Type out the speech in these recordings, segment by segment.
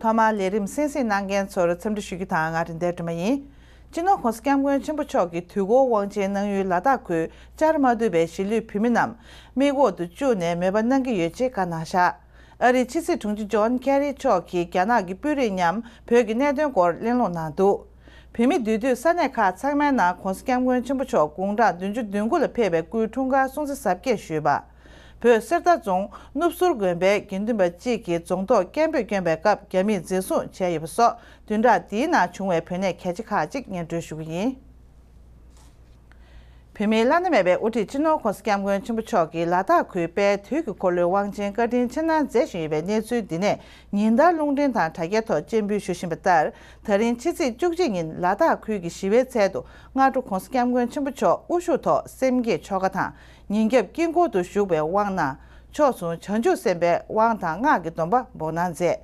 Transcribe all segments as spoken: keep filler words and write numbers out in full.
ཐོག་མར་ལས་རིམ་གསན་གཟིགས་གནང་མཁན་ཚོར་འཚམས་འདྲི་ཞུ་རྒྱུ་དང་། ང་རེད་འདིར་སྒྲོལ་མ་ཡིན། སྤྱི་ནོར་༸གོང་ས་༸སྐྱབས་མགོན་ཆེན་པོ་མཆོག་གིས་དུས་འཁོར་དབང་ཆེན་གནང་ཡུལ་ལ་དྭགས་ཁུལ་བཅར་མ་ཐུབ་པའི་གཞིས་ལུས་བོད་མི་རྣམས་མིག་འོག་ཏུ་བཅུག་ནས་མོས་པ་གནང་གི་ཡོད་ཅེས་བཀའ་གནང་བཞག་ཨ་རིའི་ཕྱི་སྲིད་དྲུང་ཆེ་ཇོན་ཀེ་རི་མཆོག་གིས་རྒྱ་ནག་གི་དཔོན་རིགས་མཉམ་བོད་ཀྱི་གནད་དོན་སྐོར་གླེང་སློང་གནང་འདུག་བོད་མི་འདུས་སྡོད་ས་གནས་ཁག་ཚང་མའི་ནང་༸གོང་ས་༸སྐྱབས་མགོན་ཆེན་པོ་མཆོག་དགུང་གྲངས་བདུན་ཅུ་དོན་དགུ་ལ་ཕེབས་པའི་སྐུའི་འཁྲུངས་སྐར་སྲུང་བརྩི་གཟབ་རྒྱས་ཞུས་པ། བོད་གསེར་རྟ་རྫོང་སྣུབ་ཟུར་དགོན་པའི་དགེ་འདུན་པ་གཅིག་གིས་རྫོང་ཐོག་སྐད་འབོད་བསྐྱོན་པའི་སྐབས་རྒྱ་མིས་འཛིན་བཟུང་བྱས་ཡོད་པ་སོགས་བདུན་ཕྲག་འདིའི་ནང་བྱུང་བའི་བོད་གནས་གལ་ཆེ་ཁག་ཅིག་སྙན་སྒྲོན་ཞུ་གི་ཡིན། བོད་མིའི་བླ་ན་མེད་པའི་དབུ་ཁྲིད་སྤྱི་ནོར་༸གོང་ས་༸སྐྱབས་མགོན་ཆེན་པོ་མཆོག་གིས་ལ་དྭགས་ཁུལ་དཔལ་དུས་ཀྱི་འཁོར་ལོའི་དབང་ཆེན་བཀའ་དྲིན་ཆེ་གནང་མཛད་བཞིན་ཡོད་པའི་གནས་ཚུལ་འདི་ནས་ཉིན་ལྟར་རླུང་འཕྲིན་དང་དྲ་རྒྱའི་ཐོག་སྤྱན་འབུལ་ཞུ་བཞིན་པ་ལྟར། ད་རིང་ཕྱི་ཚེས་བཅུ་གཅིག་ཉིན་ལ་དྭགས་ཁུལ་གྱི་ཞི་བའི་ཚལ་དུ་སྔ་དྲོ་༸གོང་ས་༸སྐྱབས་མགོན་ཆེན་པོ་མཆོག་དབུ་བཞུགས་ཐོག་སེམས་བསྐྱེད་ཆོ་ག་དང་། ཉིན་རྒྱབ་དཀྱིལ་འཁོར་དུ་བཞུགས་པའི་དབང་གནང་། ཕྱོགས་མཚུངས་བྱང་ཆུབ་སེམས་དཔའི་དབང་དང་སྔགས་ཀྱི་སྡོམ་པ་འབོགས་གནང་མཛད།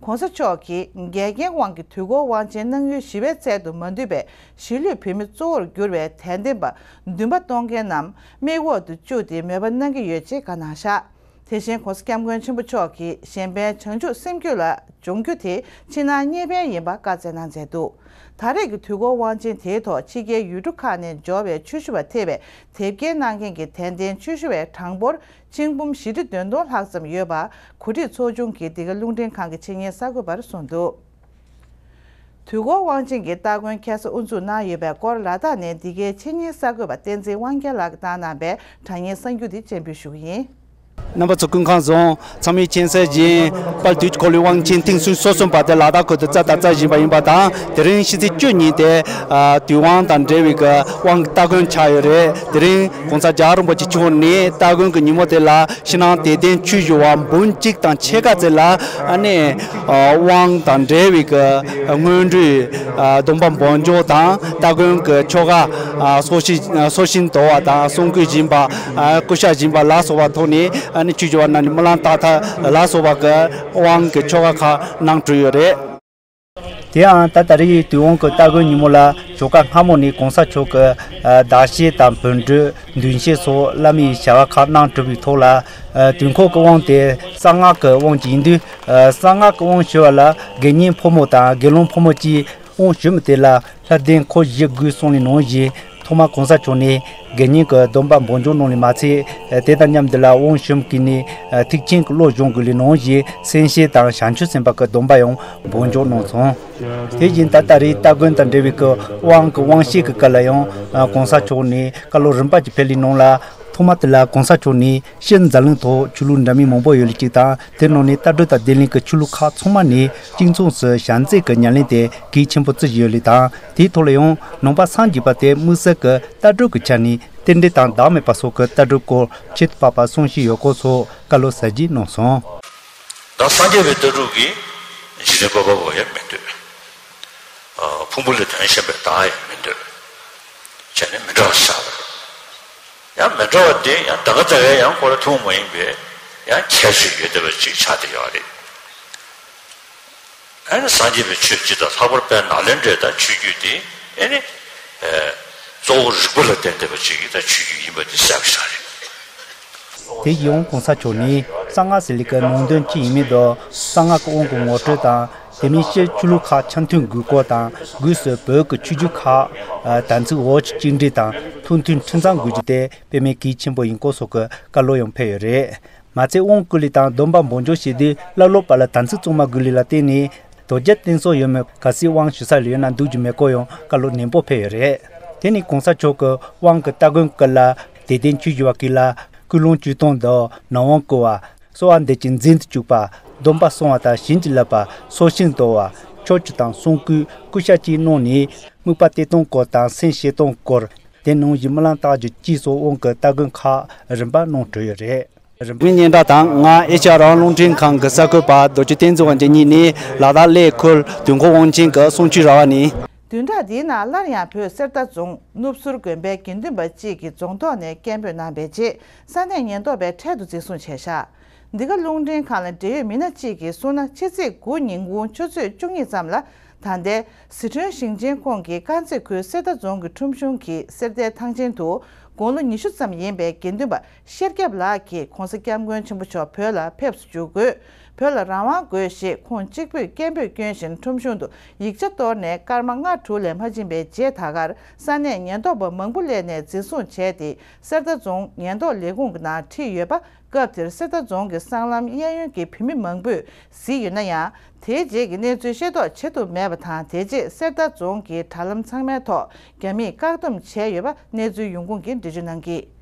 ༸གོང་ས་མཆོག་གིས་འགལ་རྐྱེན་དབང་གིས་དུས་འཁོར་དབང་ཆེན་གནང་ཡུལ་ཞི་བའི་ཚལ་དུ་མ་འདུས་པའི་གཞིས་ལུས་བོད་མི་གཙོ་བོར་གྱུར་བའི་དད་ལྡན་པ་འདུན་པ་གཏོང་མཁན་རྣམས་མིག་འོག་ཏུ་བཅུག་སྟེ་མོས་པ་གནང་གི་ཡོད་ཅེས་བཀའ་གནང་བཞག་དེ་བཞིན་༸གོང་ས་༸སྐྱབས་མགོན་ཆེན་པོ་མཆོག་གིས་གཞན་ཕན་བྱང་ཆུབ་སེམས་རྒྱུད་ལ་སྦྱོང་རྒྱུ་དེ་ཕྱི་ནང་གཉིས་ཕན་ཡིན་པ་བཀའ་སྩལ་གནང་མཛད་འདུག་ད་རེས་ཀྱི་དུས་འཁོར་དབང་ཆེན་དེའི་ཐོག་ཕྱི་རྒྱལ་ཡུལ་གྲུ་ཁག་ནས་འབྱོར་བའི་ཆོས་ཞུ་བ་ཐེ་བའི་དེབ་སྐྱེལ་གནང་མཁན་གྱི་དད་ལྡན་ཆོས་ཞུ་བའི་གྲངས་འབོར་ཆིག་འབུམ་བཞི་ཁྲི་བདུན་སྟོང་ལྷག་ཙམ་ཡོད་པ་གོ་སྒྲིག་ཚོགས་ཆུང་གིས་འདི་ག་རླུང་འཕྲིན་ཁང་གི་ཆེད་གཉེར་གསར་འགོད་པར་གསུངས་འདུག་དུས་འཁོར་དབང་ཆེན་གྱི་སྟ་གོན་ཁ་སང་དབུ་འཛུགས་གནང་ཡོད་པའི་སྐོར་ལ་དྭགས་ནས་འདི་གའི་ཆེད་གཉེར་གསར་འགོད་པ་བསྟན་འཛིན་དབང་རྒྱལ་ལགས་ཀྱིས་བཏང་གནང་པའི་དྲ་བརྙན་གསར་འགྱུར་འདི་སྤྱན་འབུལ་ཞུ་གི་ཡིན། རྣམ་པ་ཚོ་སྐུ་ཁམས་བཟང་། ཚང་མས་མཁྱེན་གསལ་བཞིན་དཔལ་དུས་ཀྱི་འཁོར་ལོའི་དབང་ཆེན་ཐེངས་སོ་གསུམ་པ་དེ་ལ་དྭགས་ཁུལ་དུ་རྩ་དང་རྩ་བཞིན་པ་ཡིན་པ་དང་། དེ་རིང་ཕྱི་ཚེས་བཅུ་ཉིན་དེ་དུས་དབང་དང་འབྲེལ་བའི་གི་དབང་གི་སྟ་གོན་ཆགས་ཡོད་རེད། དེ་རིང་༸གོང་ས་༸རྒྱལ་བ་རིན་པོ་ཆེ་མཆོག་ནས་སྟ་གོན་གྱི་ཉིན་མོ་དེ་ལ་ཕྱི་ནང་དད་ལྡན་ཆོས་ཞུ་བ་འབུམ་གཅིག་དང་ཕྱེད་ཀ་ཙམ་ལ་ཨ་ནི་དབང་དང་འབྲེལ་བའི་གི་སྔོན་འགྲོའི་སྡོམ་པ་འབོགས་འཇོག་དང་སྟ་གོན་གྱི་ཆོ་ག་སྲོག་ཤིང་སྲོག་ཤིང་དོར་བ་དང་གསུང་སྐུད་སྦྱིན་པ་སྐུ་ཤ་སྦྱིན་པ་ལ་སོགས་པ་ཐོག་ནས་ཨ་ནི་ཆོས་ཞུ་བ་རྣམས་ནས་སྨོན་ལམ་བཏབ་ཐབས་ལ་སོགས་པ་གི་དབང་གི་ཆོ་ག་ཁག་གནང་གྲུབ་ཡོད་རེད། དེའང་ད་ད་རེས་དུས་དབང་གི་སྟ་གོན་ཉིན་མོ་ལ་ཇོ་ཁང་སྔ་མོ་ནས་༸གོང་ས་མཆོག་གི་ཟླ་ཕྱག་དང་བོད་འགྲོས་འདོན་ཕྱག་སོགས་བླ་མའི་བྱ་བ་ཁག་གནང་གྲུབ་པའི་ཐོག་ལ། དུས་འཁོར་གྱི་དབང་དེ་གསང་སྔགས་ཀྱི་དབང་ཅིག་ཡིན་དུས། གསང་སྔགས་ཀྱི་དབང་ཞུ་བ་ལ་དགེ་བསྙེན་ཕོ་མོ་དང་དགེ་སློང་ཕོ་མོ་བཅས་དབང་ཞུ་མི་དེ་ལ་ལྷ་ལྡན་འཁོར་བཞི་དགོས་གསུངས་ལེ་ནང་བཞིན། ཐོག་མར་༸གོང་ས་མཆོག་ནས་དགེ་བསྙེན་གྱི་སྡོམ་པ་འབོགས་འཇོག་གནང་ལེ་མ་ཚད། དེ་དང་མཉམ་དུ་ལ་དབང་ཞུ་མི་གིས་ནི་ཐེག་ཆེན་གྱི་བློ་སྦྱོང་དགོས་ལེ་ནང་བཞིན་སེམས་བསྐྱེད་དང་བྱང་ཆུབ་སེམས་དཔའ་གི་སྡོམ་པ་ཡང་འབོགས་འཇོག་གནང་སོང་། དེ་བཞིན་ད་ད་རེས་སྟ་གོན་དང་འབྲེལ་བའི་གི་དབང་གི་དབང་བཤད་ཀྱི་སྐབས་ལ་ཡང་༸གོང་ས་མཆོག་ནས་བཀའ་སློབ་རིམ་པ་ཅིག་ཕེབས་ལེ་ནང་ལ། ཐོག་མ་དེ་ལ་༸གོང་ས་མཆོག་ནས་ཕྱི་འཛམ་གླིང་ཐོག་ཆོས་ལུགས་འདྲ་མིན་མང་པོ་ཡོད་ལེ་གཅིག་དང་། དེ་ནང་ནས་ལྟ་གྲུབ་དང་ལྡན་ལེ་གི་ཆོས་ལུགས་ཁག་ཚང་མ་ནས་གཅིག་མཚུངས་སུ་བྱམས་བརྩེ་གི་ཉམས་ལེན་དེ་གལ་ཆེན་པོ་བརྩི་བཞིན་ཡོད་ལེ་དང་། དེའི་ཐོག་ལ་ཡང་ནང་པ་སངས་རྒྱས་པ་དེ་དམིགས་བསལ་གྱི་ལྟ་གྲུབ་ཀྱི་ཆ་ནས་རྟེན་འབྲེལ་དང་བདག་མེད་པ་སོགས་ཀྱི་ལྟ་གྲུབ་སྐོར་ཁྱད་དུ་འཕགས་པ་གསུང་བཤད་ཡོད་སྐོར་སོགས་བཀའ་སློབ་ཟབ་རྒྱས་གནང་སོང་། ད་སངས་རྒྱས་པའི་ལྟ་གྲུབ་ཀྱི་འཇིག་རྟེན་བཀོད་པ་པོ་ཡང་མི་འདོད། ཨ། ཕུང་པོ་ལས་དོན་གཞན་པའི་བདག་ཡང་མི་འདོད། བྱས་ནས་མི་འདྲ་བ་ཆགས་པ་རེད། ཡང་མི་འདྲ་བ་དེ་ཡང་ད་ག་ད་གའི་ཡང་ཁོ་རང་ཐུན་མོང་མ་ཡིན་པའི་ཡང་ཁྱད་ཆོས་ཡོད་བསྡད་པ་ཅིག་ཆགས་བསྡད་ཡོད་རེད། ཨ་ནི་སངས་རྒྱས་པའི་ཆོས་སྤྱི་དང་ལྷག་པར་དཔལ་ནཱ་ལེནྡྲའི་ད་ཆོས་བརྒྱུད་དེ་ཨ་ནི་ཨ་གཙོ་བོ་རིགས་པ་ལ་བརྟེན་བསྡད་པ་ཅིག་གི་ད་ཆོས་བརྒྱུད་ཡིན་པ་དེ་གསལ་པོ་ཆགས་རེད། དེ་ཡང་༸གོང་ས་མཆོག་ནས་གསང་སྔགས་ཟེར་ལེ་གི་ནང་དོན་ཅི་ཡིན་མིན་དང་། གསང་སྔགས་ཀྱི་དབང་གི་ངོ་སྤྲོད་དང་། དེ་མིན་ཕྱིའི་ཆོས་ལུགས་ཁག་འཆམ་མཐུན་དགོས་སྐོར་དང་། སྒོས་སུ་བོད་ཀྱི་ཆོས་བརྒྱུད་ཁག་དམ་ཚིག་འོག་གི་གཅིག་སྒྲིལ་དང་ཐུགས་མཐུན་ཁྲིམས་གཙང་དགོས་རྒྱུ་དེ་དཔེ་མེད་གལ་ཆེན་པོ་ཡིན་སྐོར་སོགས་ཀྱི་བཀའ་སློབ་ཡང་ཕེབས་ཡོད་རེད། མ་ཚད་དབང་བསྐུར་ལེ་དང་སྡོམ་པ་འབོགས་འཇོག་བྱེད་དུས་བླ་སློབ་བར་ལ་དམ་ཚིག་གཙང་མ་དགོས་ལེ་ལ་བརྟེན་ནས། དོལ་རྒྱལ་བསྟེན་གསོལ་ཡོད་མེད་གལ་སྲིད་དབང་ཞུ་ས་ལ་ཡོད་ན་འདུག་རྒྱུ་མེད་སྐོར་ཡང་བཀའ་སློབ་ནན་པོ་ཕེབས་ཡོད་རེད། དེ་ནས་༸གོང་ས་མཆོག་གིས་དབང་གི་སྟ་གོན་སྐབས་ལ་དད་ལྡན་ཆོས་ཞུ་བ་གིས་ལ་སྐུལ་སློང་བྱེད་སྟངས་དང་ནང་དབང་བསྐུར་བ། གསོལ་བ་འདེབས་ཀྱི་འཛིན་དུ་བཅུག་པ། སྡོམ་པ་གསུང་བ་དང་བྱིན་གྱིས་བརླབས་པ། སྲོག་ཤིང་དོར་བ། ཕྱོགས་བཅུ་དང་གསུང་སྐུད་སྐུ་ཤ་བཅས་གནང་ནས་དམིགས་པ་གཏད་སྟངས་སྐོར་དང་སེམས་བསྐྱེད་སྟངས་སྐོར། དེ་ནང་བཞིན་སྨོན་ལམ་བཏབ་རྒྱུ་བཅས་སོགས་དབང་གི་སྟ་གོན་ཁག་རིམ་པ་གནང་གྲུབ་ཡོད་རེད། རིན་པོ་སྙན་གྲགས་དང་ང་ཨེ་ཤ་ཡ་རང་དབང་རླུང་འཕྲིན་ཁང་གི་གསར་འགོད་པ་རྡོ་རྗེ་བསྟན་འཛིན་དབང་རྒྱལ་གཉིས་ནས་ལ་དྭགས་གླེ་ཁུལ་དུས་འཁོར་དབང་ཆེན་གྱི་གསུང་ཆོས་ར་བ་ནས། བདུན་ཕྲག་འདིའི་ནང་སླར་ཡང་བོད་གསེར་རྟ་རྫོང་སྣུབ་ཟུར་དགོན་པའི་དགེ་འདུན་པ་གཅིག་གིས་རྫོང་ཐོག་ནས་སྐད་འབོད་གནང་བའི་རྗེས་ས་གནས་ཉེན་རྟོག་པས་འཕྲལ་དུ་འཛིན་བཟུང་བྱས་བཞག་འདི་ག་རླུང་འཕྲིན་ཁང་ལ་འབྲེལ་ཡོད་མི་སྣ་གཅིག་གིས་གསུངས་ན། ཕྱི་ཚེས་དགུ་ཉིན་གུང་ཆུ་ཚོད་བཅུ་གཉིས་ཙམ་ལ་ད་ལྟའི་ཟི་ཁྲོན་ཞིང་ཆེན་ཁོངས་ཀྱི་དཀར་མཛེས་ཁུལ་གསེར་རྟ་རྫོང་གི་ཁྲོམ་གཞུང་གི་གསེར་རྟའི་ཐང་ཆེན་དུ་དགུང་ལོ་ཉི་ཤུ་ཙམ་ཡིན་པའི་དགེ་འདུན་པ་ཤེར་སྐྱབས་ལགས་ཀྱིས་༸གོང་ས་༸སྐྱབས་མགོན་ཆེན་པོ་མཆོག་བོད་ལ་ཕེབས་སུ་འཇུག་དགོས། བོད་ལ་རང་དབང་དགོས་ཞེས་ཁོང་གཅིག་པུས་སྐད་འབོད་སྐྱོན་བཞིན་ཁྲོམ་གཞུང་དུ་ཡིག་ཆ་གཏོར་ནས་སྐར་མ་ལྔ་དྲུག་ལས་མ་ཕྱིན་པའི་རྗེས། ད་གར་ས་གནས་ཉེན་རྟོག་པ་མང་པོ་སླེབས་ནས་འཛིན་བཟུང་བྱས་ཏེ། གསེར་རྟ་རྫོང་ཉེན་རྟོག་ལས་ཁུངས་ཀྱི་ནང་ཁྲིད་ཡོད་པ། སྐབས་དེར་གསེར་རྟ་རྫོང་གི་སྲང་ལམ་གཡས་གཡོན་གྱི་བོད་མི་མང་པོས་གཟིགས་ཡོད་ན་ཡང་། དེའི་རྗེས་ཀྱི་གནས་ཚུལ་ཤེས་རྟོགས་བྱེད་ཐུབ་མེད་པ་དང་། དེ་རྗེས་གསེར་རྟ་རྫོང་གི་དྲ་ལམ་ཚང་མའི་ཐོག་རྒྱ་མིས་བཀག་སྡོམ་བྱས་ཡོད་པ་གནས་ཚུལ་ཡོང་ཁུངས་ཀྱིས་འགྲེལ་བརྗོད་གནང་གིས།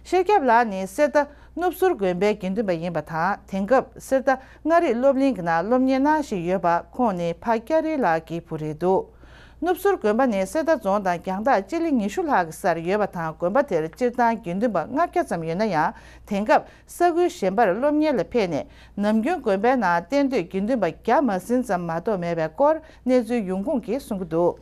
ཤེར་སྐྱབས་ལགས་ནི་གསེར་རྟ་ནུབ་ཟུར་དགོན་པའི་དགེ་འདུན་པ་ཡིན་པ་དང་། དེང་སྐབས་གསེར་རྟ་མངའ་རིས་སློབ་གླིང་གི་ནང་སློབ་གཉེར་གནང་བཞིན་ཡོད་པ། ཁོང་ནི་ཕ་སྐྱ་རིལ་ལགས་ཀྱི་བུ་རེད་འདུག་ནུབ་ཟུར་དགོན་པ་ནི་གསེར་རྟ་རྫོང་དང་རྒྱང་ཐག་སྤྱི་ལེ་ཉི་ཤུ་ལྷག་གི་སར་ཡོད་པ་དང་། དགོན་པ་དེར་སྤྱིར་བཏང་དགེ་འདུན་པ་ལྔ་བརྒྱ་ཙམ་ཡོད་ན་ཡང་། དེང་སྐབས་ས་ཁུལ་གཞན་པར་སློབ་གཉེར་ལ་ཕེབས་ནས། ནམ་རྒྱུན་དགོན་པའི་ནང་གཏན་སྡོད་དགེ་འདུན་པ་བརྒྱ་མ་ཟིན་ཙམ་མ་གཏོགས་མེད་པའི་སྐོར་གནས་ཚུལ་ཡོང་ཁུངས་ཀྱིས་གསུང་གི་འདུག་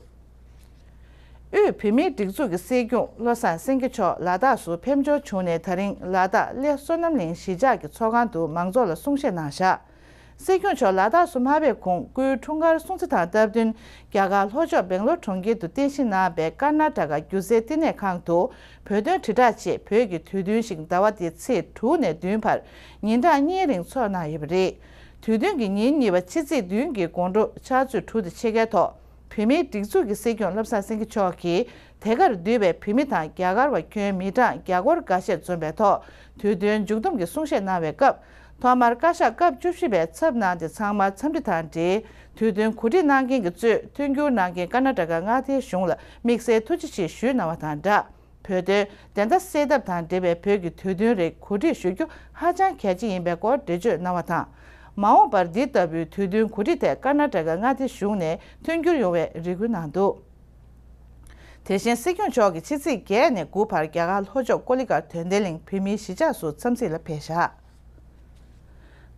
དབུས་བོད་མིའི་སྒྲིག་འཛུགས་ཀྱི་སྲིད་སྐྱོང་བློ་བཟང་སེང་གེ་མཆོག་ལ་དྭགས་སུ་ཕེབས་འབྱོར་བྱུང་ནས། ད་རིང་ལ་དྭགས་གླེ་བསོད་ནམས་གླིང་གཞིས་ཆགས་ཀྱི་ཚོགས་ཁང་དུ་མང་ཚོགས་ལ་གསུང་བཤད་གནང་བཞག་སྲིད་སྐྱོང་མཆོག་ལ་དྭགས་སུ་མ་ཕེབས་གོང་སྐུའི་འཁྲུངས་སྐར་སྲུང་བརྩི་དང་སྟབས་བསྟུན། རྒྱ་གར་ལྷོ་ཕྱོགས་སྦེང་ལོར་གྲོང་ཁྱེར་དུ་རྟེན་གཞི་གནང་བའི་ཀར་ན་ཊ་ཀ་སྒྱུ་རྩལ་བསྟི་གནས་ཁང་དུ་བོད་དོན་དྲིལ་བསྒྲགས་ཆེད་བོད་ཀྱི་དུས་སྟོན་ཞིག་ཟླ་བ་འདིའི་ཚེས་དྲུག་ནས་བདུན་བར་ཉིན་གྲངས་གཉིས་རིང་འཚོགས་གནང་ཡོད་པ་རེད། དུས་སྟོན་གྱི་ཉིན་གཉིས་པ་ཕྱི་ཚེས་བདུན་གྱི་དགོང་དྲོ་ཕྱག་ཚོད་དྲུག་དང་ཕྱེད་ཀའི་ཐོག་བོད་མིའི་སྒྲིག་འཛུགས་ཀྱི་སྲིད་སྐྱོང་བློ་བཟང་སེང་གེ་མཆོག་གིས། དེ་གར་འདུས་པའི་བོད་མི་དང་རྒྱ་གར་བ་ཁྱོན་མི་གྲངས་བརྒྱ་སྐོར་འགའ་ཤས་འཛོམས་པའི་ཐོག་དུས་སྟོན་མཇུག་བསྡོམས་ཀྱི་གསུང་བཤད་གནང་བའི་སྐབས། ཐོག་མར་བཀའ་ཤག་སྐབས་བཅུ་བཞི་པའི་ཚབ་གནང་སྟེ། ཚང་མར་འཚམས་འདྲི་དང་འབྲེལ། དུས་སྟོན་གོ་སྒྲིག་གནང་མཁན་གྱིས་གཙོས་མཐུན་འགྱུར་གནང་མཁན་ཀར་ན་ཊ་ཀ་མངའ་སྡེའི་གཞུང་ལ་དམིགས་བསལ་ཐུགས་རྗེ་ཆེ་ཞུས་གནང་བ་དང་སྦྲགས། བོད་དོན་བདེན་མཐའ་གསལ་ཐབས་དང་འབྲེལ་བའི་བོད་ཀྱི་དུས་སྟོན་རིགས་གོ་སྒྲིག་ཞུ་རྒྱུ་ཧ་ཅང་གལ་ཆེ་ཡིན་པའི་སྐོར་འགྲེལ་བརྗོད་གནང་བ་དང་། མ་འོངས་པར་འདི་ལྟ་བུའི་དུས་སྟོན་གོ་སྒྲིག་ཐད་ཀར་ན་ཊ་ཀ་མངའ་སྡེའི་གཞུང་ནས་མཐུན་འགྱུར་ཡོང་བའི་རེ་སྐུལ་གནང་འདུག་དེ་བཞིན་སྲིད་སྐྱོང་མཆོག་གིས་ཕྱི་ཚེས་བརྒྱད་ནས་དགུ་བར་རྒྱ་གར་ལྷོ་ཕྱོགས་ཀོ་ལི་གྷལ་དོན་ལྡན་གླིང་བོད་མིའི་གཞིས་ཆགས་སུ་འཚམས་གཟིགས་ལ་ཕེབས་བཞག་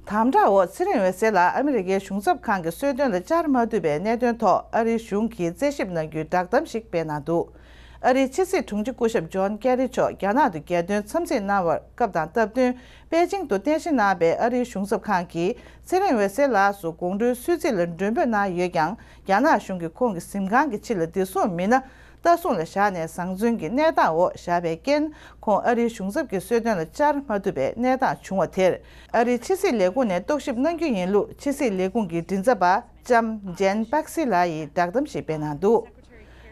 དམ་དྲག་འོག་ཚེ་རིང་འོད་ཟེར་ལགས་ཨ་མི་རི་ཀའི་གཞུང་ཚབ་ཁང་གི་གསོལ་སྟོན་ལ་བཅར་མ་ཐུབ་པའི་གནད་དོན་ཐོག་ཨ་རིའི་གཞུང་གིས་རྩད་ཞིབ་གནང་རྒྱུའི་བསྒྲགས་གཏམ་ཞིག་སྤེལ་གནང་འདུག་ཨ་རིའི་ཕྱི་སྲིད་དྲུང་ཆེ་སྐུ་ཞབས་ཇོན་ཀེ་རི་མཆོག་རྒྱ་ནག་ཏུ་རྒྱལ་དོན་འཚམས་གཟིགས་གནང་བར་སྐབས་དང་སྟབས་བསྟུན། པེ་ཅིང་དུ་རྟེན་གཞི་གནང་བའི་ཨ་རིའི་གཞུང་ཚབ་ཁང་གིས་ཚེ་རིང་འོད་ཟེར་ལགས་སུ་དགོང་དྲོའི་གསོལ་ཚིགས་ལ་མགྲོན་འབོད་གནང་ཡོད་ཀྱང་། རྒྱ་ནག་གཞུང་གིས་ཁོང་གི་གཟིམ་ཁང་གི་ཕྱི་ལ་བདེ་སྲུང་མི་སྣ་ལྟ་སྲུང་ལ་བཞག་ནས་བཟང་བཙོན་གྱི་གནས་སྟངས་འོག་བཞག་པའི་རྐྱེན། ཁོང་ཨ་རིའི་གཞུང་ཚབ་ཀྱི་གསོལ་སྟོན་ལ་བཅར་མ་ཐུབ་པའི་གནས་སྟངས་བྱུང་བ་དེར། ཨ་རིའི་ཕྱི་སྲིད་ལས་ཁུངས་ནས་རྟོག་ཞིབ་གནང་རྒྱུ་ཡིན་ལུགས་ཕྱི་སྲིད་ལས་ཁུངས་ཀྱི་མགྲིན་ཚབ་པ་ལྕམ་ཇན་པག་སི་ལགས་ཡིས་བསྒྲགས་གཏམ་ཞིག་སྤེལ་གནང་འདུག་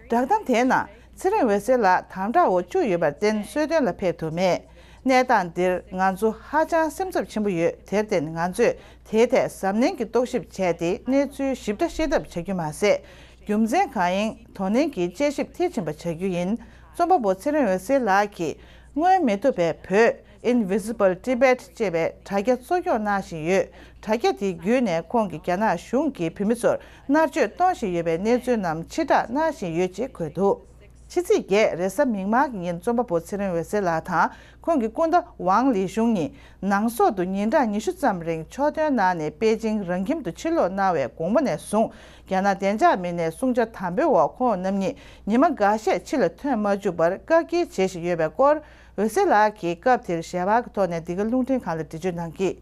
བསྒྲགས་གཏམ་དེའི་ནང་། ཚེ་རིང་འོད་ཟེར་ལགས་དམ་དྲག་འོག་བཅུག་ཡོད་པར་བརྟེན་གསོལ་སྟོན་ལ་ཕེབས་ཐུབ་མེད། གནས་སྟངས་འདིར་ང་ཚོ་ཧ་ཅང་སེམས་འཚབ་ཆེན་པོ་ཡོད། དེར་བརྟེན་ང་ཚོས་དེའི་ཐད་གཟབ་ནན་གྱིས་རྟོག་ཞིབ་བྱས་ཏེ་གནས་ཚུལ་ཞིབ་ཕྲ་ཤེས་ཐབས་བྱ་རྒྱུ་མ་ཟད། རྒྱུ་མཚན་གང་ཡིན་དོ་ནན་གྱིས་དཔྱད་ཞིབ་མཐིལ་ཕྱིན་པ་བྱ་རྒྱུ་ཡིན། རྩོམ་པ་པོ་ཚེ་རིང་འོད་ཟེར་ལགས་ཀྱིས་མངོན་མི་ཐུབ་པའི་བོད། Invisible Tibet ཅེས་པའི་དྲ་རྒྱ་གཙོ་སྐྱོང་གནང་བཞིན་ཡོད། དྲ་རྒྱ་དེ་བརྒྱུད་ནས་ཁོང་གིས་རྒྱ་ནག་གཞུང་གིས་བོད་མི་ཚོར་མནར་གཅོད་གཏོང་བཞིན་ཡོད་པའི་གནས་ཚུལ་རྣམས་ཕྱིར་བསྒྲགས་གནང་བཞིན་ཡོད་ཅེས་འཁོད་འདུག་ཕྱི་ཚེས་བརྒྱད་རེས་གཟའ་མིག་དམར་གྱི་ཉིན་རྩོམ་པ་པོ་ཚེ་རིང་འོད་ཟེར་ལགས་དང་ཁོང་གི་སྐུ་ཟླ་ཝང་ལི་ཞུང་གཉིས་ནང་སོག་ཏུ་ཉིན་གྲངས་ཉི་ཤུ་ཙམ་རིང་ཕྱོགས་ཐོན་གནང་ནས་པེ་ཅིང་རང་ཁྱིམ་དུ་ཕྱིར་ལོག་གནང་བའི་དགོང་མོ་ནས་བཟུང་རྒྱ་ནག་བདེ་འཇགས་མི་སྣས་སྲུང་བྱ་དམ་པོའི་འོག་ཁོང་རྣམ་གཉིས་ཉི་མ་འགའ་ཤས་ཕྱི་ལ་ཐོན་མ་བཅུག་པར་བཀག་སྐྱིལ་བྱེད་བཞིན་ཡོད་པའི་སྐོར། འོད་ཟེར་ལགས་ཀྱིས་སྐབས་དེར་ཞལ་པར་གྱི་ཐོག་ནས་འདི་ག་རླུང་འཕྲིན་ཁང་ལ་འགྲེལ་བརྗོད་གནང་གིས།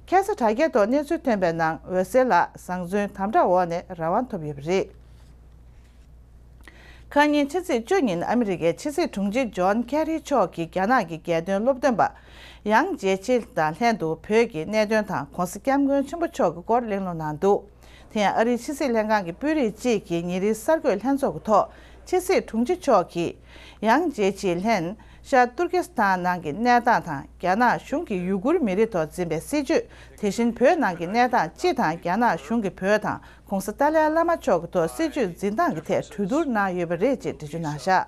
ཁ་སང་དྲ་རྒྱའི་ཐོག་གནས་ཚུལ་ཐོན་པའི་ནང་འོད་ཟེར་ལགས་བཟང་བཙོན་དམ་དྲག་འོག་ནས་རང་དབང་ཐོབ་ཡོད་པ་རེད། ཁ་ཉིན་ཕྱི་ཚེས་བཅུ་ཉིན་ཨ་མི་རི་ཀའི་ཕྱི་སྲིད་དྲུང་ཆེ་ཇོན་ཀེ་རི་མཆོག་གིས་རྒྱ་ནག་གི་རྒྱལ་དོན་སློབ་སྟོན་པ་ཡང་ཇེ་ཆི་དང་ལྷན་དུ་བོད་ཀྱི་གནད་དོན་དང་༸གོང་ས་༸སྐྱབས་མགོན་ཆེན་པོ་མཆོག་གི་སྐོར་གླེང་སློང་གནང་འདུག་དེ་ཡང་ཨ་རིའི་ཕྱི་སྲིད་ལྷན་ཁང་གི་དཔོན་རིགས་གཅིག་གིས་ཉིན་རེའི་གསར་འགོད་ལྷན་ཚོགས་ཀྱི་ཐོག་ཕྱི་སྲིད་དྲུང་ཆེ་མཆོག་གིས་ཡང་ཇེ་ཆི་ལྷན་ཤར་ཏུར་ཀི་སི་ཐན་ནང་གི་གནས་སྟངས་དང་རྒྱ་ནག་གཞུང་གིས་ཡུ་གུར་མི་རིགས་ཐོག་འཛིན་པའི་སྲིད་བྱུས། དེ་བཞིན་བོད་ནང་གི་གནས་སྟངས་སྤྱི་དང་རྒྱ་ནག་གཞུང་གིས་བོད་དང་༸གོང་ས་ཏཱ་ལའི་བླ་མ་མཆོག་གི་ཐོག་སྲིད་བྱུས་འཛིན་སྟངས་ཀྱི་ཐད་གྲོས་བསྡུར་གནང་ཡོད་པ་རེད་ཅེས་འགྲེལ་བརྗོད་གནང་བཞག་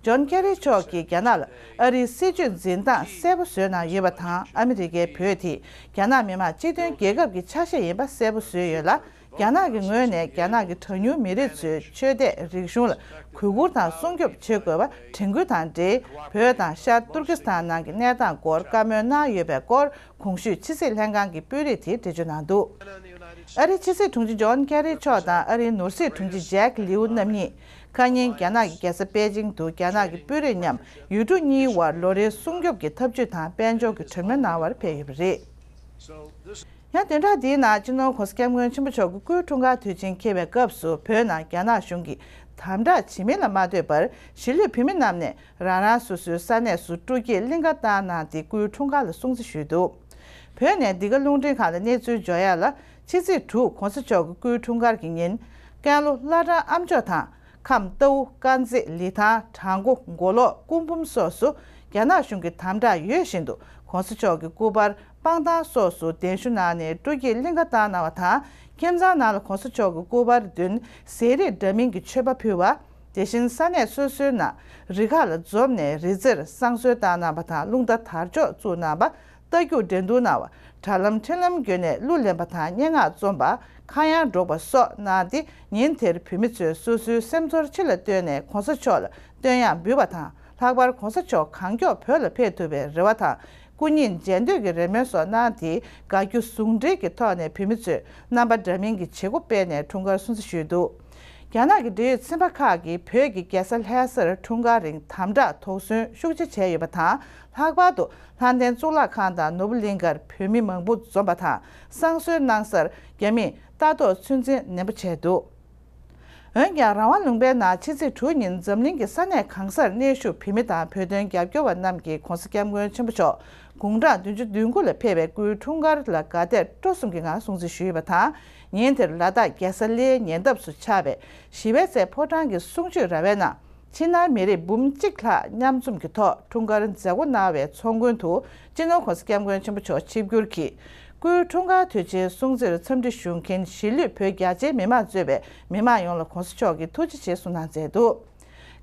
ཇོན་ཀེ་རི་མཆོག་གིས་རྒྱ་ནག་ལ་ཨ་རིའི་སྲིད་བྱུས་འཛིན་སྟངས་གསལ་པོ་བཟོས་གནང་ཡོད་པ་དང་། ཨ་མི་རི་ཀའི་བོད་དེ་རྒྱ་ནག་མི་དམངས་སྤྱི་མཐུན་རྒྱལ་ཁབ་ཀྱི་ཆ་ཤས་ཡིན་པ་གསལ་པོ་བཟོས་ཡོད་ལ། རྒྱ་ནག་གི་ངོས་ནས་རྒྱ་ནག་གི་གྲངས་ཉུང་མི་རིགས་ཚོའི་ཆོས་དད་རིག་གཞུང་ལ་གུས་བཀུར་དང་སྲུང་སྐྱོབ་བྱེད་དགོས་པ་དྲན་སྐུལ་དང་འབྲེལ། བོད་དང་ཤར་ཏུར་ཀི་སི་ཐན་ནང་གི་གནས་སྟངས་སྐོར་བཀའ་མོལ་གནང་ཡོད་པའི་སྐོར། གོང་ཞུས་ཕྱི་སྲིད་ལྷན་ཁང་གི་དཔོན་རིགས་དེས་འགྲེལ་བརྗོད་གནང་འདུག་ཨ་རིའི་ཕྱི་སྲིད་དྲུང་ཆེ་ཇོན་ཀེ་རི་མཆོག་དང་ཨ་རིའི་ནོར་སྲིད་དྲུང་ཆེ་ཇེག་ལིའུ་རྣམ་གཉིས་ཁ་ཉིན་རྒྱ་ནག་གི་རྒྱལ་ས་པེ་ཅིང་དུ་རྒྱ་ནག་གི་དཔོན་རིགས་མཉམ་ཡུལ་གྲུ་གཉིས་དབར་ལོ་རེའི་སྲུང་སྐྱོབ་ཀྱི་འཐབ་ཇུས་དང་དཔལ་འབྱོར་གྱི་གྲོས་མོལ་གནང་བར་ཕེབས་ཡོད་པ་རེད། ཡང་བདུན་ཕྲག་འདིའི་ནང་སྤྱི་ནོར་༸གོང་ས་༸སྐྱབས་མགོན་ཆེན་པོ་མཆོག་གི་སྐུའི་འཁྲུངས་སྐར་དུས་ཆེན་འཁེལ་བའི་སྐབས་སུ་བོད་ནང་རྒྱ་ནག་གཞུང་གིས་དམ་དྲག་བྱེད་མིན་ལ་མ་ལྟོས་པར་གཞིས་ལུས་བོད་མི་རྣམས་ནས་རང་རང་སོ་སོའི་ས་གནས་སུ་སྤྲོ་སྐྱིད་གླིང་ག་བཏང་གནང་སྟེ་སྐུའི་འཁྲུངས་སྐར་ལ་སྲུང་བརྩི་ཞུས་འདུག་བོད་ནས་འདི་ག་རླུང་འཕྲིན་ཁང་ལ་གནས་ཚུལ་འབྱོར་ཡག་ལ། ཕྱི་ཚེས་དྲུག་གོང་ས་མཆོག་གི་སྐུའི་འཁྲུངས་སྐར་གྱི་ཉིན། ཀན་ལྷོ་བླ་བྲང་ཨ་མཆོག་དང་། ཁམས་རྟའུ། དཀར་མཛེས། ལི་ཐང་། བྲག་འགོ། མགོ་ལོག་སྐུ་འབུམ་སོགས་སུ་རྒྱ་ནག་གཞུང་གི་དམ་དྲག་ཡོད་བཞིན་དུ་གོང་ས་མཆོག་གི་སྐུ་པར་སྤང་ཐང་སོགས་སུ་གདན་ཞུ་གནང་ནས་སྤྲོ་སྐྱིད་གླིང་ག་བཏང་གནང་བ་དང་། ཁྱིམ་ཚང་ནང་ལ་གོང་ས་མཆོག་གི་སྐུ་པར་མདུན་ཟས་རིགས་འདྲ་མིན་གྱི་མཆོད་པ་ཕུལ་བ། དེ་བཞིན་ས་གནས་སོ་སོའི་ནང་རི་ཁ་ལ་འཛོམས་ནས་རི་རྩེར་བསང་གསོལ་བཏང་གནང་བ་དང་། རླུང་རྟ་དར་ལྕོག་བཙུགས་གནང་བ། རྟ་རྒྱུག་འགྲན་བསྡུར་གནང་བ། དྲ་ལམ་འཕྲིན་ལམ་བརྒྱུད་ནས་གླུ་ལེན་པ་དང་སྙན་ངག་རྩོམ་པ། ཁ་གཡང་སྒྲོག་པ་སོགས་གནང་སྟེ། ཉིན་དེར་བོད་མི་ཚོས་སོ་སོའི་སེམས་ཚོར་ཕྱི་ལ་བཏོན་ནས་གོང་ས་མཆོག་ལ་བསྟོད་དབྱངས་འབུལ་བ་དང་། ལྷག་པར་གོང་ས་མཆོག་གང་མགྱོགས་བོད་ལ་ཕེབས་ཐུབ་པའི་རེ་བ་དང་། སྐུ་ཉིད་མཇལ་འདོད་ཀྱི་རེ་སྨོན་སོགས་གནང་སྟེ། དགའ་སྐྱོ་ཟུང་འབྲེལ་གྱི་ཐོག་ནས་བོད་མི་ཚོས་རྣམ་པ་འདྲ་མིན་གྱི་བྱེད་སྒོ་སྤེལ་ནས་འཁྲུངས་སྐར་སྲུང་བརྩི་ཞུས་འདུག་རྒྱ་ནག་གི་འབྲེལ་ཡོད་ཚན་པ་ཁག་གིས་བོད་ཀྱི་རྒྱལ་ས་ལྷ་སར་འཁྲུངས་སྐར་རིང་དམ་དྲག་དོགས་ཟོན་ཤུགས་ཆེ་བྱས་ཡོད་པ་དང་། ལྷག་པར་དུ་ལྷ་ལྡན་གཙུག་ལག་ཁང་དང་ནོར་བུ་གླིང་ཁར་བོད་མི་མང་པོ་འཛོམས་པ་དང་། བསང་གསོལ་གནང་སར་རྒྱ་མིས་ལྟ་རྟོག་ཚོད་འཛིན་ནན་པོ་བྱས་འདུག་འོན་ཀྱང་། རང་དབང་ལུང་པའི་ནང་ཕྱི་ཚེས་དྲུག་ཉིན་འཛམ་གླིང་གི་ས་གནས་གང་སར་གནས་བཞུགས་བོད་མི་དང་བོད་དོན་རྒྱབ་སྐྱོར་བ་རྣམས་ཀྱིས་གོང་ས་སྐྱབས་མགོན་ཆེན་པོ་མཆོག་དགུང་གྲངས་བདུན་ཅུ་དོན་དགུ་ལ་ཕེབས་པའི་སྐུའི་འཁྲུངས་སྐར་ལ་དགའ་དད་སྤྲོ་གསུམ་གྱི་ངང་སྲུང་བརྩི་ཞུས་ཡོད་པ་དང་། ཉིན་དེར་ལ་དྭགས་རྒྱལ་ས་གླེའི་ཉེ་འདབས་སུ་ཆགས་པའི་ཞི་བའི་རྩེ་ཕོ་བྲང་གི་གསུང་ཆོས་ར་བའི་ནང་། ཕྱི་ནང་མི་རིགས་འབུམ་གཅིག་ལྷག་མཉམ་འཛོམས་ཀྱི་ཐོག་འཁྲུངས་སྐར་མཛད་སྒོ་གནང་བའི་ཚོགས་མགོན་དུ་སྤྱི་ནོར་༸གོང་ས་༸སྐྱབས་མགོན་ཆེན་པོ་མཆོག་ཆིབས་བསྒྱུར་གྱིས། སྐུའི་འཁྲུངས་སྐར་དུས་ཆེན་སྲུང་བརྩིར་འཚམས་འདྲི་ཞུ་མཁན་གཞིས་ལུས་བོད་རྒྱ་ཆེའི་མི་མང་གཙོས་པའི་མི་མང་ཡོངས་ལ་༸གོང་ས་མཆོག་གིས་ཐུགས་རྗེ་ཆེ་གསུངས་གནང་མཛད་འདུག་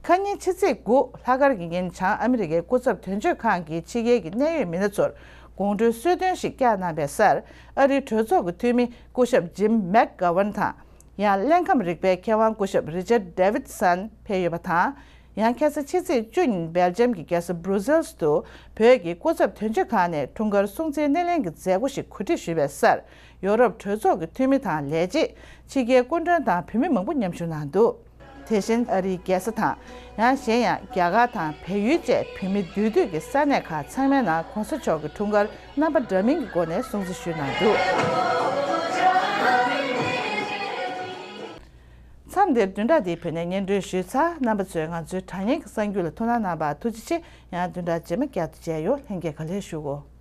ཁ་ཉིན་ཕྱི་ཚེས་དགུ་ལྷག་དཀར་གྱི་ཉིན། བྱང་ཨ་མི་རི་ཀའི་སྐུ་ཚབ་དོན་གཅོད་ཁང་གིས་ཕྱི་རྒྱལ་གྱི་གནད་ཡོད་མི་སྣ་ཚོར་དགོང་དྲོའི་གསོལ་སྟོན་ཞིག་བསྐྱངས་གནང་བའི་སར། ཨ་རིའི་གྲོས་ཚོགས་ཀྱི་འཐུས་མི་སྐུ་ཞབས་ཇིམ་མེག་གྷ་ཝན་དང་། ཡང་། ཀླད་ཁམས་རིག་པའི་མཁས་དབང་སྐུ་ཞབས་རི་ཅར་ཌེ་ཝིད་སན་ཕེབས་ཡོད་པ་དང་། ཡང་། ཁ་སང་ཕྱི་ཚེས་བཅུ་ཉིན་སྦེལ་ཇམ་གྱི་རྒྱལ་ས་སྦྲུ་སེལ་སི་དུ་བོད་ཀྱི་སྐུ་ཚབ་དོན་གཅོད་ཁང་ནས་འཁྲུངས་སྐར་སྲུང་བརྩིའི་སྣེ་ལེན་གྱི་མཛད་སྒོ་ཞིག་གོ་སྒྲིག་ཞུས་པའི་སར། ཡོ་རོབ་གྲོས་ཚོགས་ཀྱི་འཐུས་མི་དང་ལས་བྱེད། ཕྱི་རྒྱལ་སྐུ་མགྲོན་དང་བོད་མི་མང་པོ་མཉམ་ཞུགས་གནང་འདུག་དེ་བཞིན་ཨ་རིའི་རྒྱལ་ས་དང་། ཡང་གཞན་ཡང་རྒྱ་གར་དང་བལ་ཡུལ་བཅས་བོད་མི་འདུས་སྡོད་ཀྱི་ས་གནས་ཁག་ཚང་མའི་ནང་གོང་ས་མཆོག་གི་འཁྲུངས་སྐར་རྣམ་པ་འདྲ་མིན་གྱི་སྒོ་ནས་སྲུང་བརྩི་ཞུས་གནང་འདུག་མཚམས་འདིར་བདུན་ཕྲག་འདིའི་བོད་གནས་སྙན་སྒྲོན་ཞུས་ཚར། རྣམ་པ་ཚོས་ང་ཚོའི་དྲ་བརྙན་གྱི་གསར་འགྱུར་ལ་ཐུགས་སྣང་གནང་བར་ཐུགས་རྗེ་ཆེ། ཡང་བདུན་ཕྲག་རྗེས་མ་བསྐྱར་དུ་མཇལ་ཡོང་། ལྷན་རྒྱས་ག་ལེར་བཞུགས་གོ།